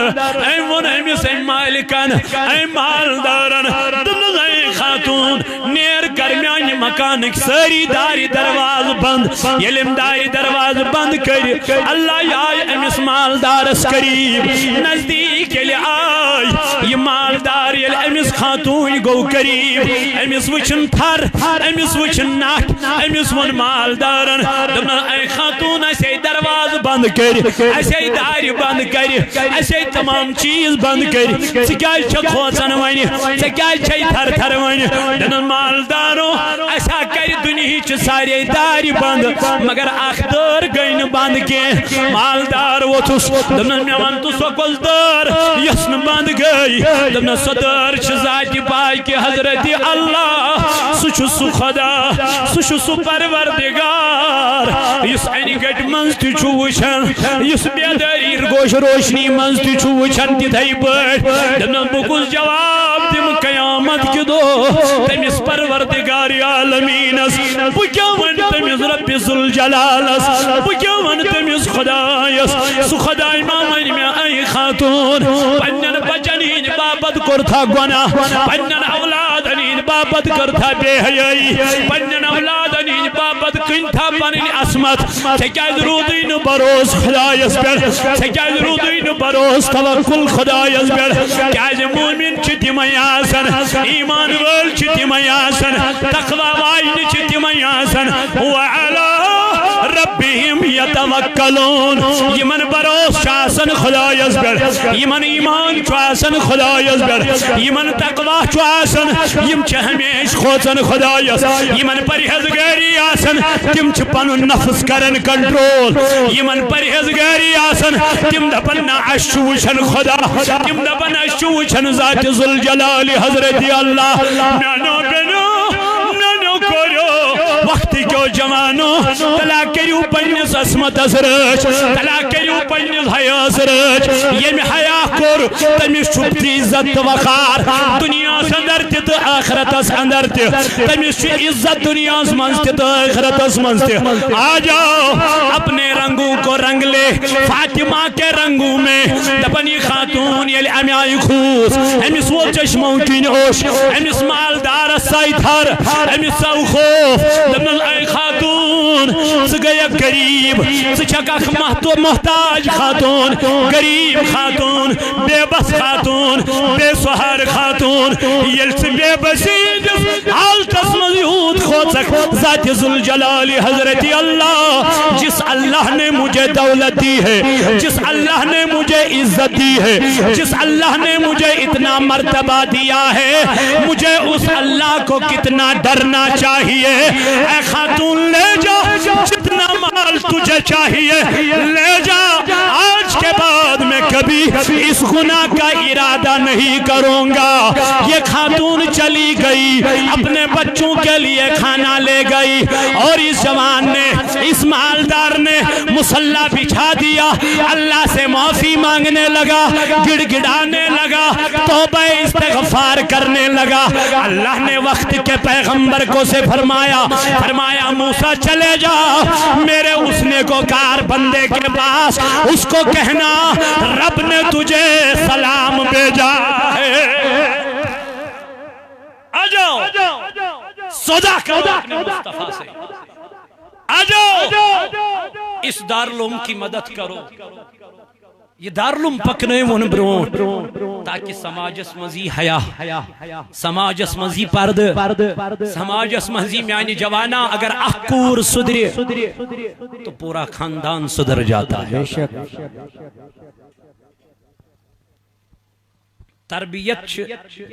أمۍ ووٚن أمِس أمۍ مالکن، أمۍ مالدارن، دوٚپنَس، اے خاتوٗن، نیر کر میانہِ مکانٕکۍ سٲری دارِ دروازٕ بند۔ ییٚلہِ أمۍ دارِ دروازٕ بند کٔرۍ، اللہ آے أمِس مالدارس قریب۔ نزدیٖک ییٚلہِ آے، یہِ مالدار ییٚلہِ أمِس خاتوٗنۍ گوٚو قریب، أمِس وٕچھُن تھر، أمِس وٕچھُن نٹھ، أمِس ووٚن مالدارن، دوٚپنَس، اے خاتوٗن، اَسے دروازٕ بند کٔرۍ، اَسے دارِ بند کٔرۍ، اَسے تمام چیٖز بند کٔرۍ۔ ژٕ کیٛازِ چھَکھ کھوژان وۄنۍ؟ ژےٚ کیٛازِ چھَے تھر تھر وۄنۍ؟ دوٚپنَس، مالدارو، اَسہِ ہا کَرِ دُنہِچہِ سارے دارِ بند، مگر اکھ دٲر گٔے نہٕ بند کینٛہہ۔ مالدار ووٚتھُس، دوٚپنَس، "مےٚ وَن تہٕ سۄ کۄس دٲر یۄس نہٕ بند گٔے؟" دوٚپنَس، "سۄ دٲر چھِ ذاتِ پاکہِ حضرت اللہ، سُہ چھُ سُہ خدا، سُہ چھُ سُہ پروردگار یُس انہِ گٹہِ منٛز تہِ چھُ وٕچھان، یُس بیدٲری گوش روشنی منٛز تہِ چھُ وٕچھان، تِتھَے پٲٹھۍ۔" دوٚپنَس، "بہٕ کُس جواب دِمہٕ قیامت کہِ دۄہ تٔمِس پروردگار عالمیٖنَس؟ بہٕ کیٛاہ وَنہٕ تٔمِس رب ذوالجلالَس؟ بہٕ کیٛاہ وَنہٕ تٔمِس خدایَس؟" سُہ خداے ما وَنہِ مےٚ، اے خاتوٗن، پنٛنٮ۪ن بچن ہٕنٛدِ باپتھ کوٚرتھا گۄناہ، پنٛنٮ۪ن اولادن ہٕنٛدِ باپتھ کٔرتھا بے حیٲیی، پنٛنٮ۪ن اولادن ہٕنٛدِ باپتھ کٕنۍ تھا پنٕنۍ عصمت؟ ژےٚ کیٛازِ روٗدُے نہٕ بھروسہٕ خدایس پٮ۪ٹھ؟ ژےٚ کیٛازِ روٗدُے نہٕ بھروسہٕ توکل خدایس پٮ۪ٹھ؟ کیٛازِ مومن چھِ تِمے آسان، ایمان وٲلۍ چھِ تِمے آسان، تقوی واجنہِ چھِ تِمے آسان۔ وعلی ربہم یتوکلون۔ یِمن بھروسہٕ چھُ آسان خدایس پٮ۪ٹھ، یِمن ایمان چھُ آسان خدایس پٮ۪ٹھ، یِمن تقوی چھُ آسان، یِم چھِ ہمیشہِ کھوژان خدایس۔ یِمن پرہیزگٲری آسان، تِم چھِ پنُن نفس کران کنٹرول۔ یِمن پرہیزگٲری آسان، تِم دپان، "نہ، اسہِ چھُ وٕچھان خدا۔" تِم دپان، "اسہِ چھُ وٕچھان ذات ذوالجلال حضرت اللہ۔" میانیو بیٚنیو، میانیو کوریو، وقت کیو جوانو، تلا کٔرِو پننِس عصمتس رٲچھ، تلا کٔرِو پننِس حیاس رٲچھ۔ ییٚمہِ حیا کوٚر، تٔمِس چھُ عزت تہٕ وقار دُنیاہس اندر تہِ تہٕ آخرتس اندر تہِ۔ تٔمِس چھُ عزت دُنیاہس منٛز تہِ تہٕ آخرتس منٛز تہِ۔ آ جاؤ، اپنے رنگوں کو رنگ لے، فاطمہ کے رنگوں میں۔ دپان یہِ خاتون ییٚلہِ امہِ آیہِ کھوٗژ، أمِس ووت چشمو کِنۍ اوٚش، أمِس مالدارس ساے تھر، أمِس ژاو خوف۔ دوٚپنس، اے خاتون، ژٕ گٔیکھ غریب، ژٕ چھکھ اکھ محتو-، محتاج خاتون، غریب خاتون، بے بس خاتون، بے سہار خاتون۔ ییٚلہِ ژٕ بے بسی ہٕنٛدِس حالتس منٛز یوٗت کھوژکھ، ذات ذوالجلال حضرت اللہ، جس اللہ نے مجھے دولت دی ہے، جس اللہ نے مجھے عزت دی ہے، جس اللہ نے مجھے اتنا مرتبہ دیا ہے، مجھے اس اللہ کو کتنا ڈرنا چاہیے۔ اے خاتون، لے جا، جتنا مال تجھے چاہیے، لے جا۔ آج کے بعد میں کبھی اس گناہ کا ارادہ نہیں کروں گا۔ یہ خاتون چلی گئی، اپنے بچوں کے لیے کھانا لے گئی، اور اس جوان نے، اس مالدار نے مصلا بچھا دیا، اللہ سے معافی مانگنے لگا، گڑ گڑانے لگا، توبہ استغفار کرنے لگا۔ اللہ نے وقت کے پیغمبر کو سے فرمایا، فرمایا، "موسیٰ چلے جا، میرے اس نیکوکار بندے کے پاس، اس کو کہنا رب نے تجھے سلام بھیجا ہے۔" آ جاؤ، سودا کرو اپنے مصطفیٰ سے۔ آ جاؤ، اس دارالعلوم کی مدد کرو۔ یہ دارالعلوم پکنٲیوُن برونٛٹھ، تاکہ سماجس منٛز یی حیا، سماجس منٛز یی پردٕ، سماجس منٛز یی میانہِ جوانا، اگر اکھ کوٗر سُدرِ، تو پورا خاندان سدھر جاتا ہے۔ بے شک۔ تربیت چھِ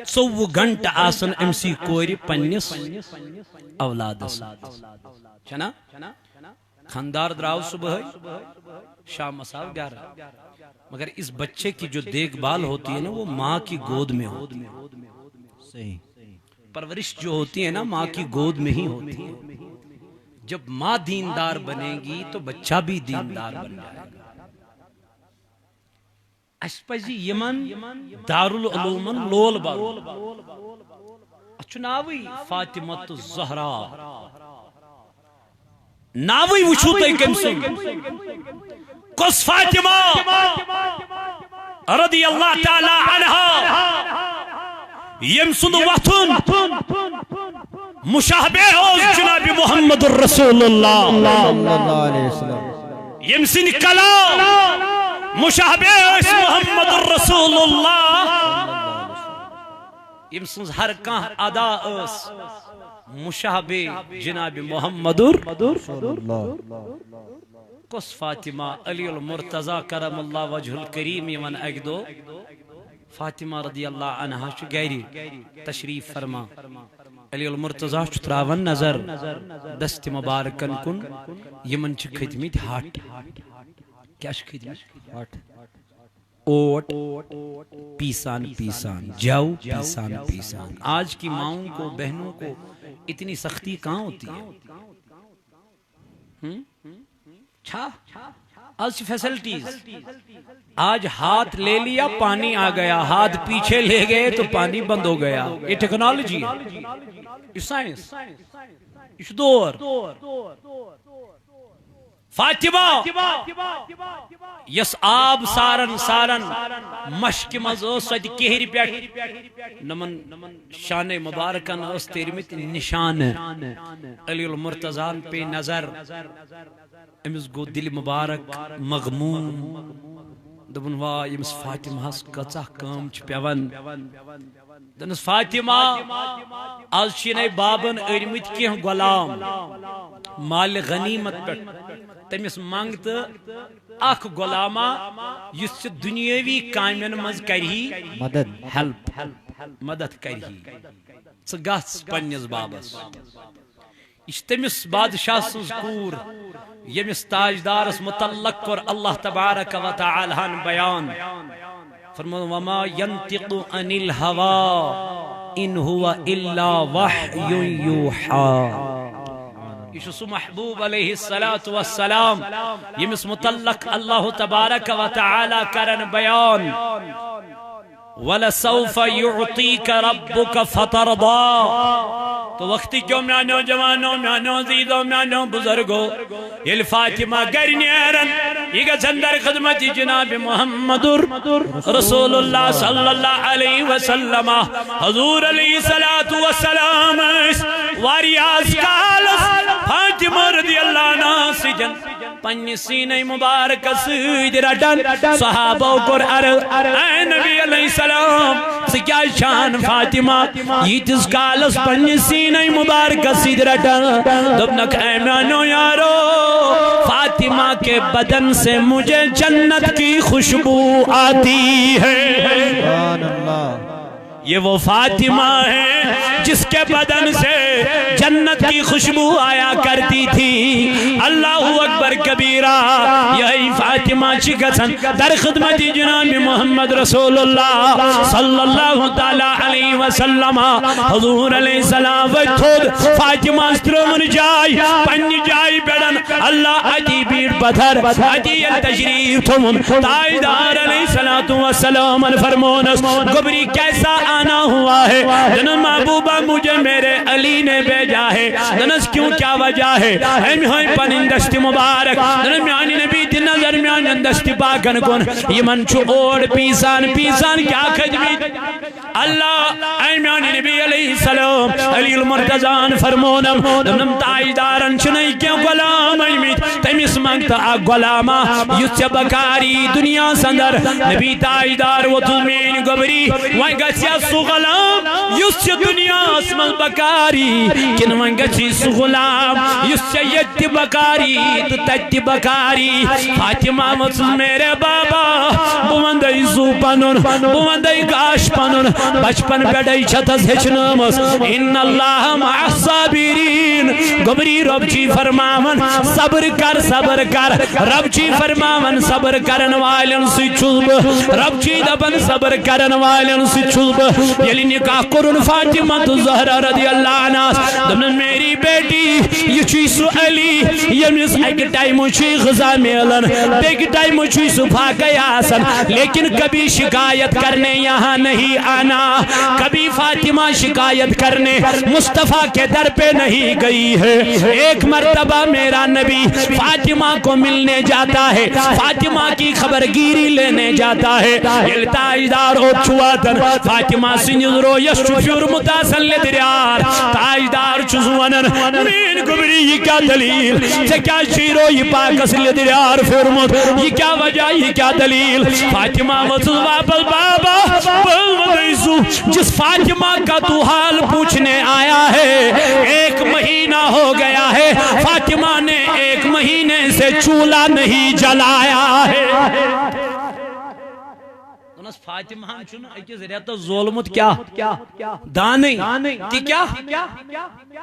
ژوٚوُہ گھنٹہٕ آسان أمۍ سٕے کورِ پننِس اولادس۔ چھنا؟ خاندار دراو صبحٲے، شامس آو گھر۔ مگر اس بچے کی جو دیکھ بھال ہوتی ہے نا، وہ ماں کی گود میں ہوتی ہے۔ صحیح۔ پرورش جو ہوتی ہے نا، ماں کی گود میں ہی ہوتی ہے۔ جب ماں دیندار بنے گی تو بچہ بھی دیندار بن جائے گا۔ اسہِ پزِ یِمن دارالعلومن لول برُن۔ اتھ چھُ ناوٕے فاطمۃ الزہرا۔ ناوٕے وٕچھِو تُہۍ کٔمۍ سُنٛد۔ کۄس فاطمہ رضی اللہ تعالیٰ عنہا، ییٚمۍ سُنٛد وۄتھُن مشابہ اوس جناب محمد الرسول اللہ۔ صلی اللہ علیہ وسلم۔ ییٚمۍ سٕنٛدۍ کلام مشابہ ٲسۍ محمد الرسول اللہ، ییٚمۍ سٕنٛز ہر کانٛہہ ادا ٲس مشابہ جناب محمد۔ رسول اللہ۔ کۄس فاطمہ؟ علی المرتضی کرم اللہ وجہ الکریم یِوان اکہِ دۄہ، فاطمہ رضی اللہ عنہا چھُ گرِ تشریف فرما۔ علی المرتضی چھُ تراوان نظر دست مبارکن کُن، یِمن چھِ کھٔتۍ مٕتۍ ہٹ۔ کیٛاہ چھِ کھٔتۍ مٕتۍ؟ ہٹ۔ اوٹ پیسان پیسان، جاؤ پیسان پیسان۔ آج کی ماؤں کو، بہنوں کو اتنی سختی کہاں ہوتی ہے؟ ہم؟ چھا؟ آج کی فیسلٹیز۔ آج ہاتھ لے لیا، پانی آ گیا، ہاتھ پیچھے لے گئے تو پانی بند ہو گیا۔ یہ ٹیکنالوجی ہے، یہ سائنس، یہ دور۔ فاطمہ، یس آب سارن سارن مشکہِ منٛز ٲس، سۄ تہِ کِہرِ پٮ۪ٹھ۔ نمن شانہ مبارکن ٲس تیرمٕتۍ نشانہٕ۔ علی المرتضیٰ ہن پے نظر، أمِس گوٚو دِلہِ مبارک مغموم۔ دوٚپُن، واے، أمِس فاطمہس کۭژاہ کٲم چھِ پٮ۪وان۔ دوٚپنس، فاطمہ، از چھِنَے بابن أرمٕتۍ کینٛہہ غلام مالِ غنیمت پٮ۪ٹھ۔ تٔمِس منٛگ تہٕ اکھ غلامہ، یُس ژےٚ دُنیٲوی کامٮ۪ن منٛز کرِہی مدد۔ ہیلپ، مدد کرِہی۔ ژٕ گژھ پننِس بابس۔ یہِ چھِ تٔمِس بادشاہ سٕنٛز کوٗر، ییٚمِس تاجدارس متعلق کوٚر اللہ تبارک و تعالیٰ ہن بیان۔ فرموو، "وما ينطق عن الهوى ان هو الا وحي يوحى۔" یہِ چھُ سُہ محبوب علیہ الصلوۃ والسلام، ییٚمِس متعلق اللہ تبارک و تعالیٰ کرن بیان۔ "ولسوف يعطيك ربك فترضى۔" تو وقتی کیو میانیو جوانو، میانیو عزیزو، میانیو بزرگو، ییٚلہِ فاطمہ گرِ نیرن، یہِ گژھن در خدمت جناب محمد رسول اللہ صلی اللہ علیہ وسلم۔ حضور علیہ الصلوۃ والسلام ٲسۍ واریاہس کالس فاطمہ رضی اللہ عنہا سۭتۍ پننہِ سینے مبارک سۭتۍ رٹان۔ صحابو کوٚر عرض، "اے نبی علیہ السلام، ژٕ کیازِ چھان فاطمہ ییٖتِس کالس پننہِ سینے مبارک سۭتۍ رٹان؟" دوٚپنکھ، "اے میانیو یارو، فاطمہ کے بدن سے مجھے جنت کی خوشبو آتی ہے۔" سبحان اللہ۔ یہ وہ فاطمہ ہے جس کے بدن سے جنت کی خوشبو آیا کرتی تھی۔ اللہ اکبر کبیرہ۔ یہی فاطمہ چھ گژھان در خدمت جناب محمد رسول اللہ صلی اللہ تعالیٰ علیہ وسلم۔ حضور علیہ السلام ؤتھۍ تھوٚد، فاطمہ ٲس ترٲومٕژ جاے پننہِ جایہِ پٮ۪ٹھ۔ اللہ اتی بیٖٹھ پتھر، اتی ییٚلہِ تشریف تھوٚوُن، تاجدار علیہ الصلوۃ والسلام فرمونس، "گوبری، کیسا آنا ہوا ہے؟" دنس، "محبوبہ، مجھے میرے علی نے بھیجا ہے۔" دنس، "کیوں، کیا وجہ ہے؟" أمۍ ہٲوۍ پنٕنۍ دست مبارک۔ دنس، "میانہِ نبی، دِ نظر میانٮ۪ن دست پاکن کُن، یِمن چھُ اوٹ پیسان پیسان کیٛاہ کھٔتۍ مٕتۍ۔" اللہ، اے میانہِ نبی علیہ السلام، علی المرتضیٰ ہن فرمونم، دوٚپنم، تاجدارن چھِنہٕ کینٛہہ غلام أنۍمٕتۍ، تٔمِس منٛگ تہٕ اکھ غلامہ، یُس ژےٚ بکاری دُنیاہس اندر۔ نبی تاجدار ووٚتھُس، میٲنۍ گوبری، وۄنۍ گژھِ ہا سُہ غلام، یُس ژےٚ دُنیاہس منٛز بکاری، کِنہٕ وۄنۍ گژھِ سُہ غلام، یُس ژےٚ ییٚتہِ تہِ بکاری تہٕ تتہِ تہِ بکاری؟ فاطمہ ووٚتھُس، میرے بابا، بہٕ وندے سُہ پنُن، بہٕ وندے گاش پنُن۔ بچپن پٮ۪ٹھے چھتس ہیٚچھنٲمٕژ، ان اللہ مع الصابرین۔ گوبری، رۄب چھُے فرماوان، صبر کر، صبر کر۔ رۄب چھُے فرماوان، صبر کرن والٮ۪ن سۭتۍ چھُس بہٕ۔ رۄب چھُے دپان، صبر کرن والٮ۪ن سۭتۍ چھُس بہٕ۔ ییٚلہِ نکاح کوٚرُن فاطمہ تہٕ زہرا رضی اللہ عنہاس، دوٚپنس، میری بیٹی، یہِ چھُے سُہ علی، ییٚمِس اکہِ ٹایمہٕ چھُے غذا میلان، بیٚکہِ ٹایمہٕ چھُے سُہ فاقے آسان، لیکن کبھی شکایت کرنے یہاں نہیں آنا، کبھی فاطمہ شکایت کرنے مصطفیٰ کے در پہ نہیں گئی ہے۔ ایک مرتبہ میرا نبی فاطمہ کو ملنے جاتا ہے، فاطمہ کی خبر گیری لینے جاتا ہے۔ ییٚلہِ تاجدار اوٚت چھُ واتان، فاطمہ سٕنٛدِس رویس چھُ پھیوٗرمُت آسان لیٚدریار۔ تاجدار چھُس ونان، میٲنۍ گوبری، یہِ کیٛاہ دلیل؟ ژےٚ کیٛازِ چھُے رویہِ پاکس لیٚدریار پھیوٗرمُت؟ یہِ کیٛاہ وجہ؟ یہِ کیٛاہ دلیل؟ فاطمہ ؤژھٕس واپس، بابا، بہٕ وَنَے سُہ، جس فاطمہ کا تو حال پوچھنے آیا ہے، ایک مہینہ ہو گیا ہے، فاطمہ نے ایک مہینے سے چولہا نہیں جلایا ہے۔ فاطمہ ہن چھُنہٕ أکِس رٮ۪تس زولمُت کیٛاہ؟ دانٕے۔ تہِ کیٛاہ؟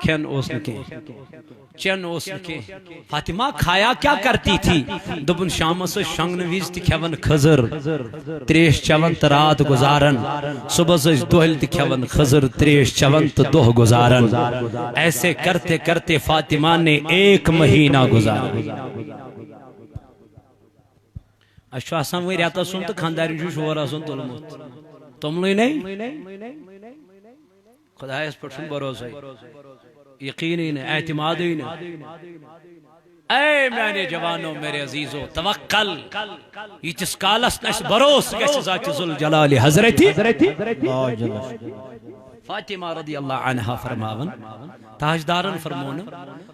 کھٮ۪ن اوس نہٕ کینٛہہ، چٮ۪ن اوس نہٕ کینٛہہ۔ فاطمہ، کھایا کیا کرتی تھی؟ دوٚپُن، شامس ٲسۍ شۄنٛگنہٕ وِزِ تہِ کھٮ۪وان کھٔزٕر، ترٛیش چٮ۪وان تہٕ رات گُزاران۔ صُبحس ٲسۍ دۄہلہِ تہِ کھٮ۪وان کھٔزٕر، ترٛیش چٮ۪وان تہٕ دۄہ گُزاران۔ ایسے کرتے کرتے فاطمہ نے ایک مہینہ گُزارا۔ اسہِ چھُ آسان وۄنۍ رٮ۪تس سُنٛد تہٕ خانٛدارٮ۪ن چھُ شور آسان تُلمُت۔ توٚملٕے نے؟ خدایس پٮ۪ٹھ چھُنہٕ بھروسے، یقیٖنٕے نہٕ، اعتمادٕے نہٕ۔ اے میانہِ جوانو، میرے عزیزو، توکل۔ ییٖتِس کالس نہٕ اَسہِ بھروسہٕ گژھِ ذاتِ ذوالجلالِ حضرتِ فاطمہ رضی اللہ عنہا فرماون، تاجدارن فرمون،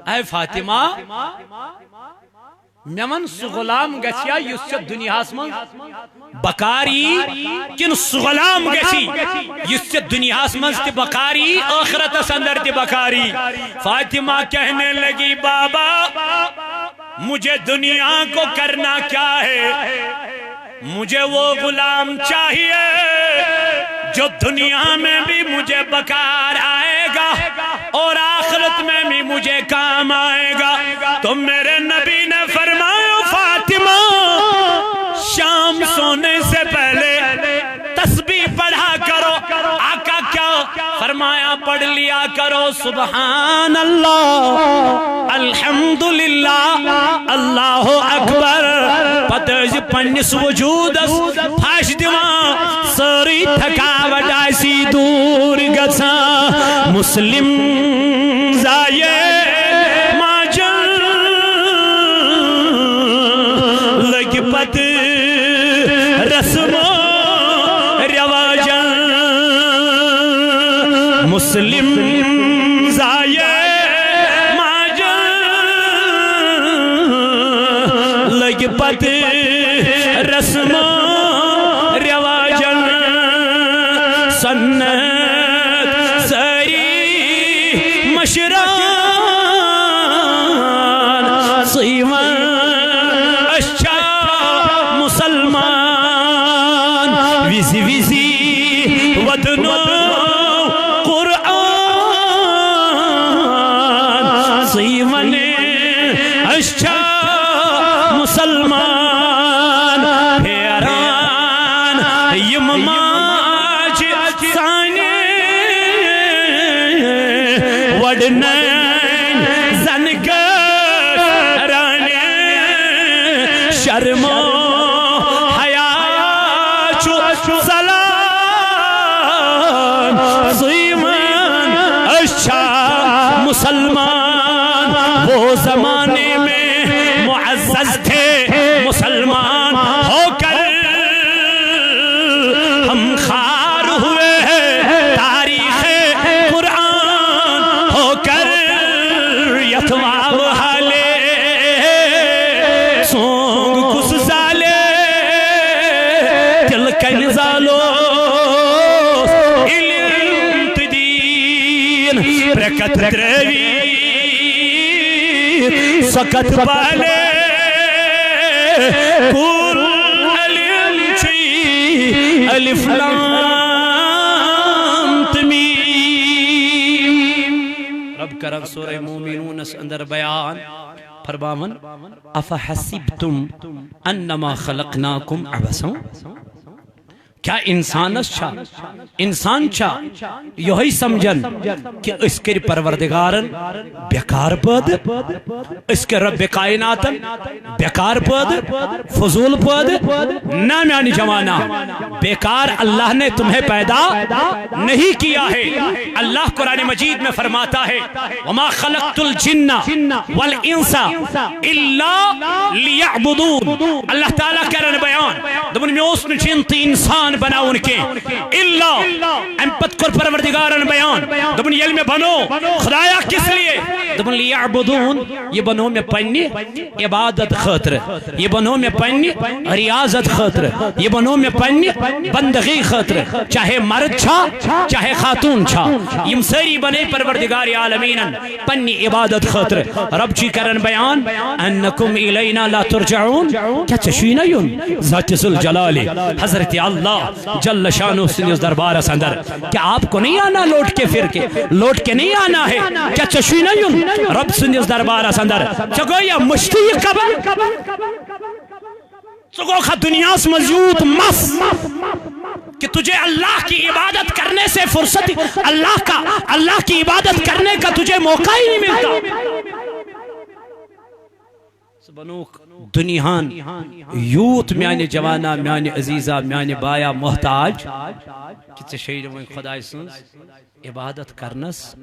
اے فاطمہ، مےٚ وَن، سُہ غلام گژھِ یا یُس ژےٚ دُنیاہَس منٛز بکار یی، کِنہٕ سُہ غلام گژھِ یُس ژےٚ دُنیاہَس منٛز تہِ بکار یی، ٲخرتَس اندر تہِ بکار یی؟ فاطمہ کہنے لگی، بابا، مجھے دنیا کو کرنا کیا ہے؟ مجھے وہ غلام چاہیے جو دنیا میں بھی مجھے بکار آئے گا اور آخرت میں بھی مجھے کام آئے گا۔ تو میرے نبی نے فرمایا، فاطمہ، شام سونے سے پہلے تسبیح پڑھا کرو۔ آقا کیا فرمایا؟ پڑھ لیا کرو، سبحان اللہ، الحمدللہ، اللہ اکبر۔ پتہٕ ٲسۍ پننِس وجودس پھش دِوان، سٲرٕے تھکاوٹ آسی دوٗر گژھان۔ مسلم زایے ماجن لگۍ پتہٕ رسمو رواجن۔ مسلم زایے ماجن لگۍ پتہٕ رسمو رواجن۔ سنت سٲری مشران، ژٕے وَن، أسۍ چھا مسلمان؟ وِزِ وِزِ وَدنو قرآن، ژٕے وَن، أسۍ چھا مسلمان؟ پھیران یِم ماجہِ سانہِ وۄڑنَن زَن گٔر رانہِ، شرمو حیا چھُ ژلان۔ ژٕے وَن، أسۍ چھا مسلمان؟ وہ زمانے میں معزز تھے مسلمان ہو کر، ہم خوار ہوئے ہیں تاریخ قرآن ہو کر۔ یتھ واو حالے سونگ کس زالے، تل کن زالو علم تدین پرکت تروی سکت بالے۔ کل علم چی الف لام تمی۔ رب کرن سورہ مومنونس اندر بیان فرماون، افحسبتم انما خلقناکم عبثا۔ کیا انسانس چھا، انسان چھا یہے سمجھن کہ أسۍ کٔرۍ پروردگارن بیکار پٲدٕ؟ أسۍ کٔرۍ رب کائناتن بیکار پٲدٕ، فضول پٲدٕ؟ نہ میانہِ جوانا، بیکار اللہ نے تمہیں پیدا نہیں کیا ہے۔ اللہ قرآن مجید میں فرماتا ہے، وما خلقت الجن والانس الا لیعبدون۔ اللہ تعالیٰ کرن بیان، دوٚپُن، مےٚ اوس نہٕ جِن تہٕ اِنسان بناوُن کینٛہہ، الا، اَمہِ پتہٕ کوٚر پروردگارن بیان، دوٚپُن، ییٚلہِ مےٚ بنوو، خدایا، کس لیے؟ دوٚپُن، لیعبدون، یہِ بنوو مےٚ پننہِ عبادت خٲطرٕ، یہِ بنوو مےٚ پننہِ ریاضت خٲطرٕ، یہِ بنوو مےٚ پننہِ بندگی خٲطرٕ، چاہے مرد چھا، چاہے خاتون چھا، یِم سٲری بنے پروردگار عالمینن پننہِ عبادت خٲطرٕ۔ رب چھُے کران بیان، انکم الینا لا ترجعون، کیا ژےٚ چھُے نہ یُن؟ ذات ذوالجلال حضرت اللہ جل شانہ سٕنٛدِس دربارس اندر۔ کیا آپ کو نہیں آنا لوٹ کے پھر کے؟ لوٹ کے نہیں آنا ہے؟ کیا ژےٚ چھُے نہ یُن رب سٕنٛدِس دربارس اندر؟ ژےٚ گوٚو یا مٔشتٕے یہِ قبر؟ ژٕ گوٚوکھا دُنیاہس منٛز یوٗت مس کہ تجھے اللہ کی عبادت کرنے سے فرصت، اللہ کا، اللہ کی عبادت کرنے کا تجھے موقع ہی نہیں ملتا؟ ژٕ بنووُکھ دُنیاہن یوٗت میانہِ جوانا، میانہِ عزیزا، میانہِ بایا محتاج کہ ژےٚ چھے نہٕ وۄنۍ خۄداے سٕنٛز عبادت کرنس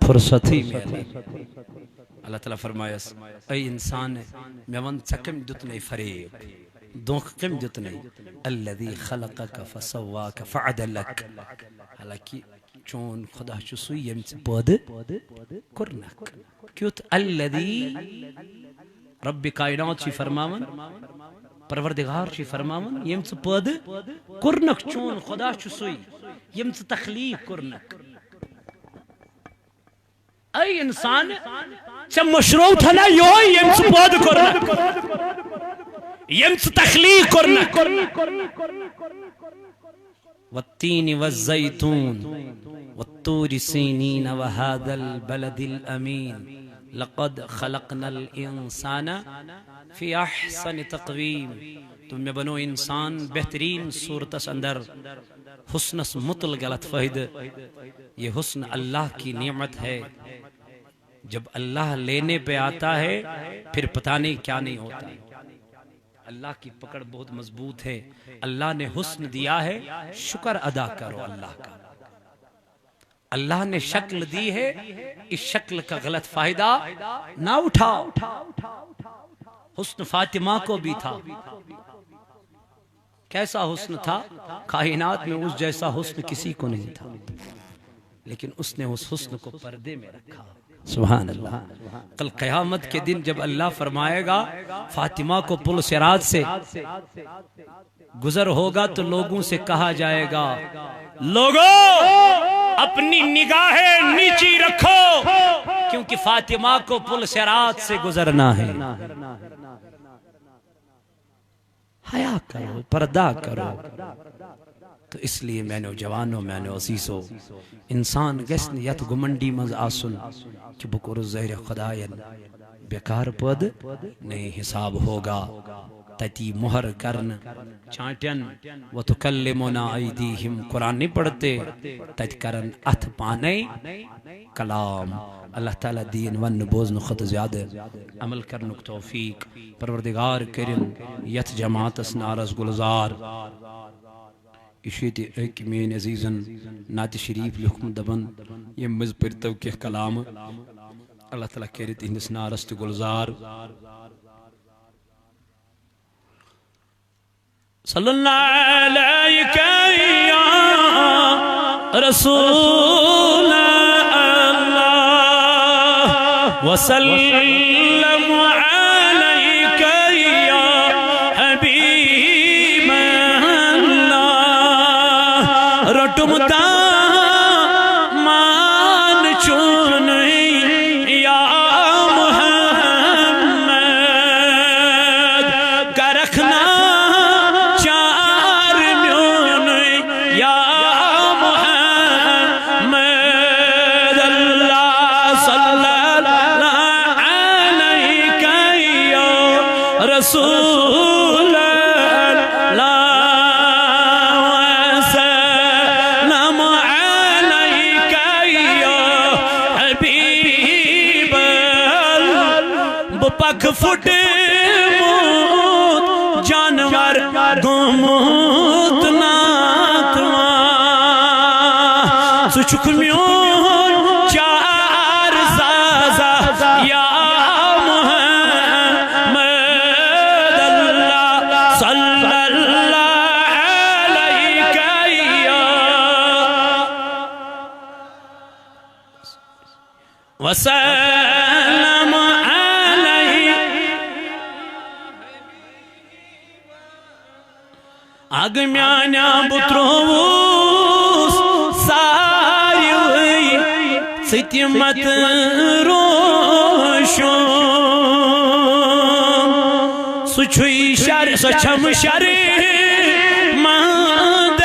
فرصتھٕے میلان۔ اللہ تعالیٰ فرمایس، اے انسان، مےٚ وَن، ژےٚ کٔمۍ دیُتنَے فریب؟ دھوکہٕ کٔمۍ دیُتنَے؟ الذی خلقک فسواک فعدلک۔ حالانکہ چون خدا چھُ سُے ییٚمۍ ژٕ پٲدٕ کوٚرنکھ۔ کیُتھ؟ الذی، رب کائنات چھُ فرماوان، پروردگار چھُ فرماوان، ییٚمۍ ژٕ پٲدٕ کوٚرنکھ، چون خدا چھُ سُے ییٚمۍ ژٕ تخلیق کوٚرنکھ۔ اے انسان، ژےٚ مٔشرووتھا نہ یِہوٚے ییٚمۍ ژٕ پٲدٕ کوٚرنکھ، ییٚمۍ ژٕ تخلیق کوٚرنکھ؟ والتین والزیتون والطور سینین وهذا البلد الامین لقد خلقنا الانسان فی احسن تقویم۔ تو مےٚ بنوو انسان بہترین صورتس اندر۔ حسنس متل غلط فائدہ، یہ حسن اللہ کی نعمت ہے۔ جب اللہ لینے پہ آتا ہے، پھر پتہ نہیں کیا نہیں ہوتا۔ اللہ کی پکڑ بہت مضبوط ہے۔ اللہ نے حسن دیا ہے، شکر ادا کرو اللہ کا۔ اللہ نے شکل دی ہے، اس شکل کا غلط فائدہ نہ اٹھاؤ۔ حسن فاطمہ کو بھی تھا۔ کیسا حسن تھا؟ کائنات میں اس جیسا حسن کسی کو نہیں تھا، لیکن اس نے اس حسن کو پردے میں رکھا۔ سبحان اللہ۔ کل قیامت کے دن جب اللہ فرمائے گا، فاطمہ کو پل صراط سے گزر ہوگا تو لوگوں سے کہا جائے گا، لوگوں، اپنی نگاہیں نیچی رکھو، کیونکہ فاطمہ کو پل صراط سے گزرنا ہے۔ حیا کرو، پردہ کرو۔ تو اس لیے میانیو جوانو، میانیو عزیزو، انسان گژھِ نہٕ یتھ گمنڈی منٛز آسُن کہ بہٕ کوٚرُس ظٲہرِ خداین بیکار پٲدٕ، نہیں، حساب ہوگا۔ تتی مہر کرن چانٹن، وتکلمنا ایدیہم، قرآن نہیں پڑھتے، تتہِ کرن اتھ پانے کلام۔ اللہ تعالیٰ دین وننہٕ بوزنہٕ کھۄتہٕ زیادٕ عمل کرنُک توفیق۔ پروردگار کٔرِن یتھ جماعتس نارس گلزار۔ یہِ چھُ ییٚتہِ أکۍ میٲنۍ عزیزن نعتِ شریف لیوٗکھمُت، دپان، ییٚمہِ منٛز پٔرۍتو کینٛہہ کلامہٕ۔ اللہ تعالیٰ کرِ تِہنٛدِس نارس تہِ گلزار۔ صلی اللہ علیک یا رسول اللہ، وسلم علیک یا حبیب اللہ۔ رٹم دامان چون یا محمد، کرکھ نا چار میون یا محمد۔ اللہ صلی اللہ علیک یا رسول اللہ، وسلم علیک یا حبیب اللہ۔ بہٕ پکھ پھُٹمُت جانور گوٚمُت ناتوان۔ ژٕ چھُکھ میون چار زازا یا محمد اللہ صلی اللہ علیک یا وسلم علیہ۔ اگ میانیا بہٕ ترووُس ساروٕے ژٕتہِ مت روشُن۔ سُہ چھُے شر، سۄ چھم شر مند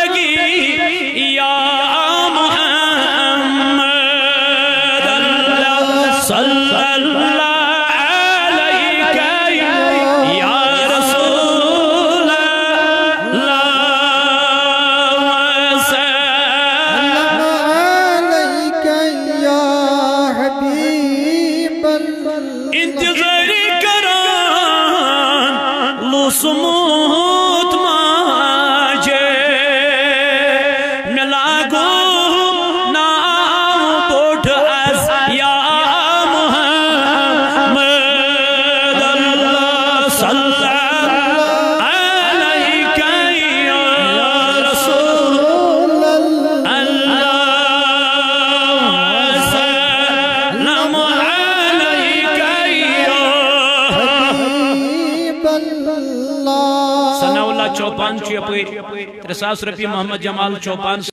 انتظاری کران لوسمُت ماجے، مےٚ لاگُم ناو بوٚڑ از یا محمد، اللہ صلی علیک یا رسول اللہ، سلام علیک یا حبیب اللہ۔ ثناء اللہ چوپان چھُ یپٲرۍ، ترٛےٚ ساس رۄپیہِ محمد جمال چوپان۔